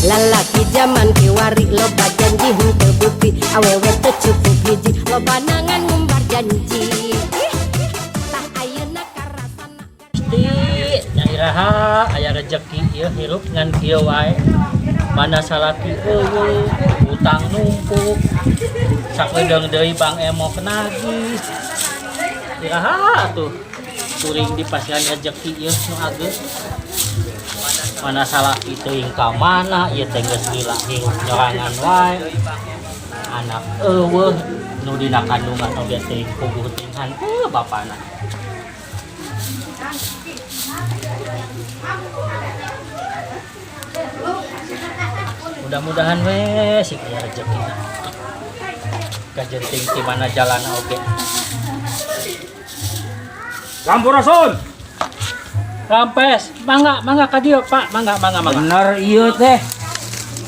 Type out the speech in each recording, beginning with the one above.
Lalaki zaman kiwari loba janji henteu bukti, awewe teu cukup hiji, loba nangan ngumbar janji. Tah, ayeuna karasana. Gusti, nya iraha aya rejeki ieu hirup ngan kieu wae. Mana salaki euweuh, utang numpuk. Sakedeung deui Bang Emok nagih. Iraha tuh kuring dipasihan rejeki ieu nu ageng. Mana salaki teuing ka mana, ieu teh geus lila hirup nyorangan wae. Anak euweuh, nu dina kandungan oge teuing puguh teuing henteu bapana. Mudah-mudahan we sih aya rezeki kajenting di mana jalan oge. Sampurasun. Rampes, mangga, mangga ka dieu, Pak, mangga, mangga, mangga. Bener ieu teh.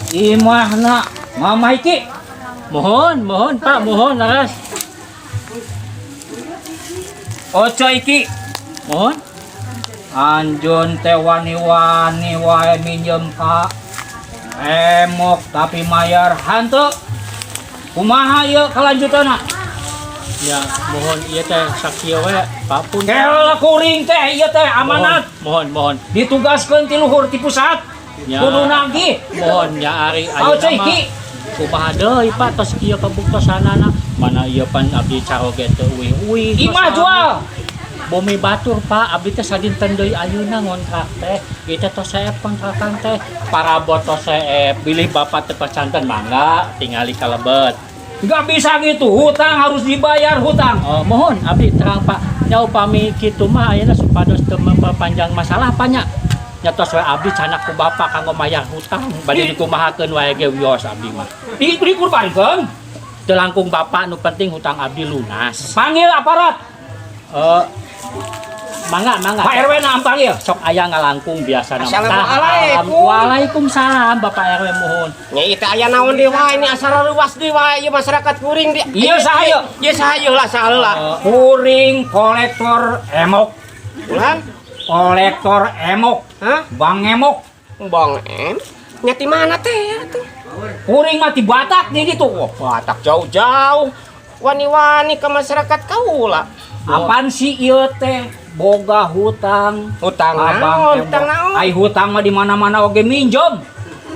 Imahna Mama Iki. Mohon, mohon, Pak, mohon leres. Oco iki. Mohon. Anjeun teh wani-wani wae minjem ka Emok tapi mayar hanteu. Kumaha ieu kalanjutanna? Ya, mohon, ieu teh sakieu we, Pak, pun. Kela kuring teh ieu teh amanat. Mohon, mohon. Ditugaskeun ti luhur ti pusat. Ya. Kudu nagih. Mohon ya, ari Oco ayeuna mah iki. Kumaha deui, Pak, tos kieu kabuktosanana. Mana ieu pan abdi caroge teu uih-uih. Imah jual. Bumi batur, Pak, abdi teh sadinten deui ayeuna ngontrak teh. Ieu teh tos seep kontrakan teh. Parabot tos seep, bilih Bapak teu percanten, mangga tingali ka lebet. Nggak bisa gitu, hutang harus dibayar hutang. Oh, mohon abdi terang, Pak. Nya upami kitu mah ayeuna supados teu memperpanjang masalah, Pak, nya. Nya tos we abdi canak ku Bapak kanggo mayar hutang. Bade dikumahakeun wae ge wios abdi mah. Dikurbankeun. Teu langkung Bapak, nu penting hutang abdi lunas. Panggil aparat. Eh, mangga, mangga. Pak RW na panggil. Sok aya ngalangkung biasa. Assalamualaikum. Waalaikumsalam, Bapak RW, mohon. Nya ieu teh aya naon deui wae, ini asal luas deui wae ieu masyarakat kuring di. Ieu saha ieu? Ieu saha ieu lah, saha heula? Kuring kolektor Emok. Ulang? Kolektor Emok. Hah? Bang Emok. Bang M. Nya ti mana teh ya tuh? Kuring mah ti Batak di ditu. Batak jauh-jauh. Wani-wani ke masyarakat kaula. Apaan sih ieu teh boga hutang? Hutang Abang naon? Emok. Hutang naon? Ai hutang mah di mana-mana oge minjem.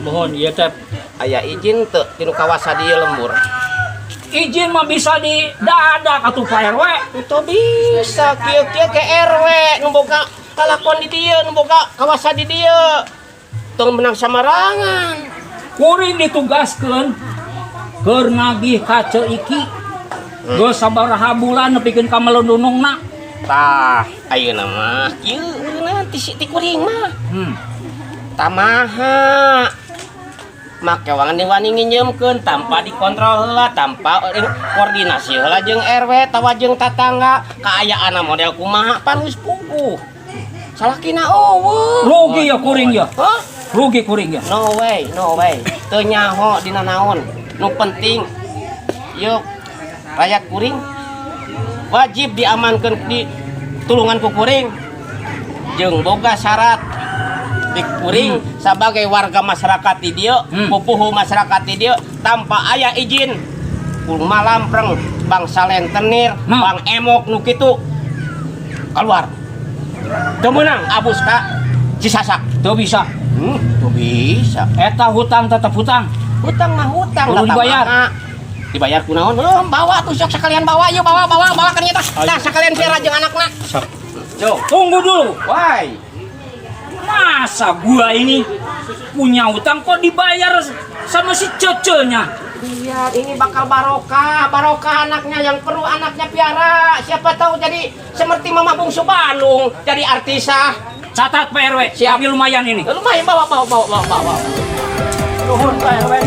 Mohon, ieu teh Aya izin teu tinu kawasa dieu lembur? Izin mah bisa di dadak atuh, Pak RW. Itu bisa kieu-kieu ke RW nu boga kalakon di dieu, nu boga kawasa di dieu. Tong menang samarangan. Kuring ditugaskeun keur nagih ka Ceu Iki. Geus sabaraha bulan nepikeun ka melundunungna. Tah, ayeuna mah kieu nanti si ti kuring mah. Tamaha make wani wani nginjemkeun tanpa dikontrol heula, tanpa koordinasi heula jeung RW tawa jeung tetangga, kaayaanna model kumaha, pan geus puguh salakina euweuh. Rugi ya kuring ya. Hah? Rugi kuring ya. No way, no way, teu nyaho dina naon, nu penting yuk rakyat kuring wajib diamankan di tulungan ku kuring jeung boga syarat di kuring sebagai warga masyarakat di dieu, pupuhu masyarakat di dieu, tanpa aya izin kumaha lampreng bangsa lentenir. Nah. Bang Emok nu kitu keluar, teu meunang abus ka Cisasak. Teu bisa. Teu bisa. Eta hutang tetap hutang. Hutang mah hutang. Kudu datang dibayar. mah. Dibayar kunaon? Oh, bawa tuh, sok sekalian bawa, yuk, bawa, bawa, bawa kan tah. Tah, sekalian piara jeung anakna. Sok. Yo. Tunggu dulu. Why? Masa gua ini punya hutang kok dibayar sama si cecenya? Iya, ini bakal barokah, barokah anaknya, yang perlu anaknya piara. Siapa tahu jadi seperti Mama Bungsu Bandung, jadi artisah. Catat, Pak RW. Siap. Tapi lumayan ini. Lumayan, bawa, bawa, bawa, bawa, bawa. Nuhun, Pak RW.